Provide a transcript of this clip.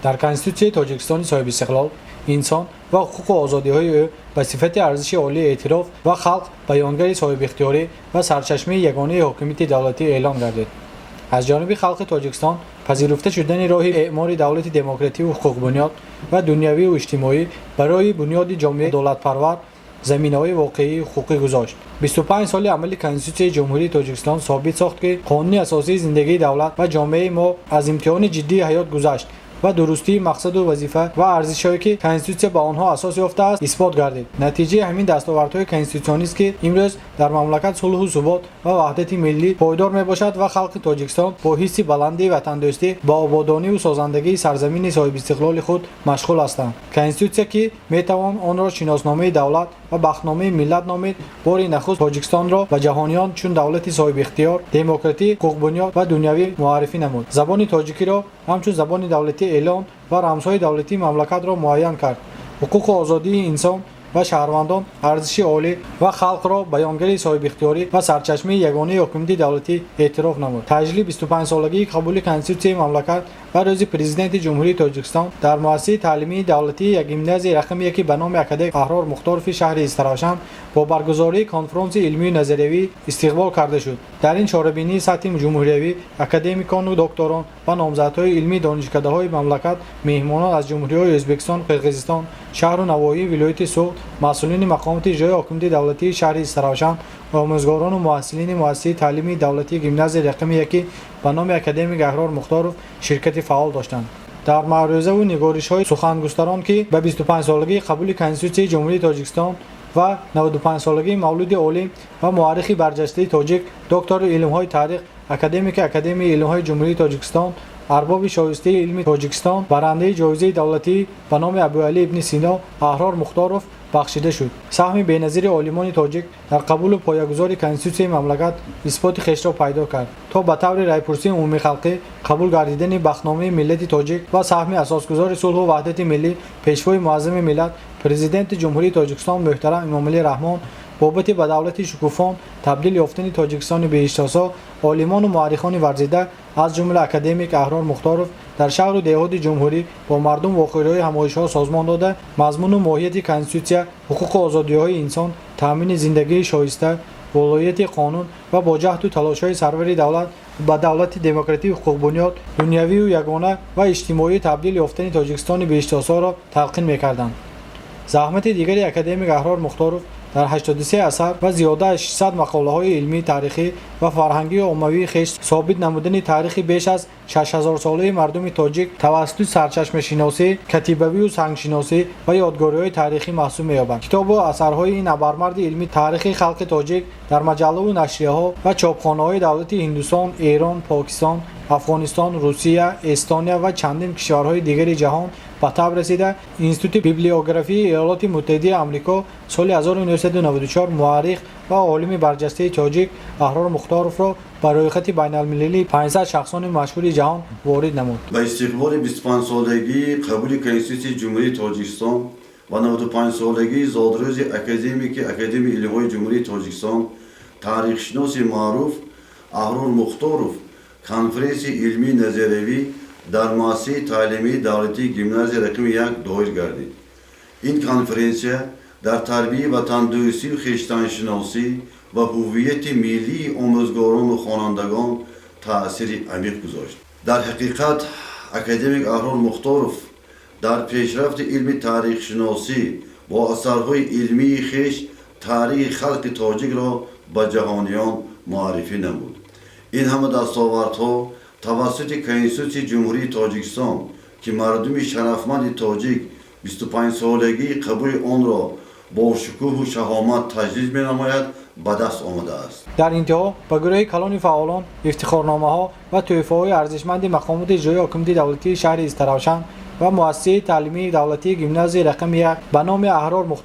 Дар Конститутсияи Тоҷикистони соҳибистиқлол инсон ва ҳуқуқу озодиҳои ӯ ба сифати арзиши олӣ эътироф ва халқ баёнгари соҳибихтиёрӣ ва сарчашмаи ягонаи ҳокимияти давлатӣ эълон гардид. Аз ҷониби халқи Тоҷикистон пазируфта шудани роҳи эъмори давлати демокративу ҳуқуқбунёд ва дунявию иҷтимоӣ барои бунёди ҷомеаи адолатпарвар заминаҳои воқеии ҳуқуқӣ гузошт. 25 соли амали Конститутсияи Ҷумҳурии Тоҷикистон собит сохт, ки қонуни асосии зиндагии давлат ва ҷомеаи мо аз имтиҳони ҷиддии ҳаёт гузашт ва дурустии мақсаду вазифа ва арзишҳое, ки Конститутсия ба онҳо асос ёфтааст, исбот гардид. Натиҷаи ҳамин дастовардҳои конститутсионист, ки имрӯз дар мамлакат сулҳу субот ва ваҳдати миллӣ пойдор мебошад ва халқи Тоҷикистон бо ҳисси баландии ватандӯстӣ ба ободониву созандагии сарзамини соҳибистиқлоли худ машғул ҳастанд. Конститутсия, ки метавон онро шиносномаи давлат ва бахтномаи миллат номид, бори нахуст Тоҷикистонро ба ҷаҳониён чун давлати соҳибихтиёр, демократӣ, ҳуқуқбунёд ва дунявӣ муаррифӣ намуд. Забони тоҷикиро ҳамчун забони давлатӣ эълон ва рамзҳои давлатии мамлакатро муайян кард. Ҳуқуқу озодии инсон ва шаҳрвандон арзиши олӣ ва халқро баёнгари соҳибихтиёрӣ ва сарчашмаи ягонаи ҳокимияти давлатӣ эътироф намуд. Таҷлили 25-солагии қабули Конститутсияи мамлакат ва Рӯзи Президенти Ҷумҳурии Тоҷикистон дар муассисаи таълимии давлатии гимназияи рақами яки ба номи академик Аҳрор Мухторови шаҳри Истаравшан бо баргузории конфронси илмию назариявӣ истиқбол карда шуд. Дар ин чорабинии сатҳи ҷумҳуриявӣ академикону докторон ва номзадҳои илмии донишкадаҳои мамлакат, меҳмонон аз ҷумҳуриҳои Ӯзбекистон, Қирғизистон, шаҳру навоҳии вилояти Суғд, масъулини мақомоти иҷроии ҳокимияти давлатии шаҳри Истаравшан, омӯзгорону муҳассилини муассисаи таълимии давлатии гимназияи рақами яки ба номи академик Аҳрор Мухторов ширкати фаъол доштанд. Дар маърӯзаву нигоришҳои сухангустарон, ки ба 25-солагии қабули Конститутсияи Ҷумҳурии Тоҷикистон ва 95-солагии мавлуди олим ва муаррихи барҷастаи тоҷик, доктори илмҳои таърих, академики Академияи илмҳои Ҷумҳурии Тоҷикистон, арбоби шоистаи илми Тоҷикистон, барандаи ҷоизаи давлатӣ ба номи Абуалӣ ибни Сино Аҳрор Мухторов бахшида шуд, саҳми беназири олимони тоҷик дар қабулу поягузори Конститутсияи мамлакат исботи хешро пайдо кард, то ба таври райпурсии умумихалқӣ қабул гардидани бахтномаи миллати тоҷик ва саҳми асосгузори сулҳу ваҳдати миллӣ, Пешвои муаззами миллат, Президенти Ҷумҳурии Тоҷикистон муҳтарам Эмомалӣ Раҳмон бобати ба давлати шукуфон табдил ёфтани Тоҷикистони беҳиштосо олимону муаррихони варзида, аз ҷумла академик Аҳрор Мухторов, дар шаҳру деҳоти ҷумҳурӣ бо мардум вохӯриҳои ҳамоишҳо созмон дода, мазмуну моҳияти Конститутсия, ҳуқуқу озодиҳои инсон, таъмини зиндагии шоиста, волоияти қонун ва бо ҷаҳду талошҳои сарвари давлат ба давлати демократию ҳуқуқбунёд, дунявию ягона ва иҷтимоӣ табдил ёфтани Тоҷикистони беҳиштосоро талқин мекарданд. Заҳмати дигари академик Аҳрор Мухторов дар 83 асар ва зиёда аз 600 мақолаҳои илмӣ, таърихӣ ва фарҳангию оммавии хеш собит намудани таърихи беш аз 6000-солаи мардуми тоҷик тавассути сарчашмашиносӣ, катибавию сангшиносӣ ва ёдгориҳои таърихӣ маҳсуб меёбад. Китобу асарҳои ин абармарди илми таърихи халқи тоҷик дар маҷаллаву нашрияҳо ва чопхонаҳои давлати Ҳиндустон, Эрон, Покистон, Афғонистон, Русия, Эстония ва чандин кишварҳои дигари ҷаҳон ба таб расида, Институти библиографии Иёлоти Муттаҳидаи Амрико соли 1994 муаррих ва олими барҷастаи тоҷик Аҳрор Мухторовро ба рӯйхати байналмилалии 500 шахсони машҳури ҷаҳон ворид намуд. Ба истиқболи 25-солагии қабули Конститутсияи Ҷумҳурии Тоҷикистон ва 95-солагии зодрӯзи академики Академияи илмҳои Ҷумҳурии Тоҷикистон, таърихшиноси маъруф Аҳрор Мухторов конференсияи илмии назариявӣ дар муассисаи таълимии давлатии гимназия рақами як доир гардид. Ин конференсия дар тарбияи ватандӯстию хештаншиносӣ ва ҳуввияти миллии омӯзгорону хонандагон таъсири амиқ гузошт. Дар ҳақиқат, академик Аҳрор Мухторов дар пешрафти илми таърихшиносӣ бо асарҳои илмии хеш таърихи халқи тоҷикро ба ҷаҳониён муаррифӣ намуд. Ин ҳама дастовардҳо тавассути Конститутсияи Ҷумҳурии Тоҷикистон, ки мардуми шарафманди тоҷик 25-солагии қабули онро бо шукӯҳу шаҳомат таҷлил менамояд, ба даст омадааст. Дар интиҳо ба гурӯҳи калони фаъолон ифтихорномаҳо ва тӯҳфаҳои арзишманди мақомоти иҷроии ҳокимияти давлатии шаҳри Истаравшан ва муассисаи таълимии давлатии гимназияи рақами як ба номи Аҳрор Мухтор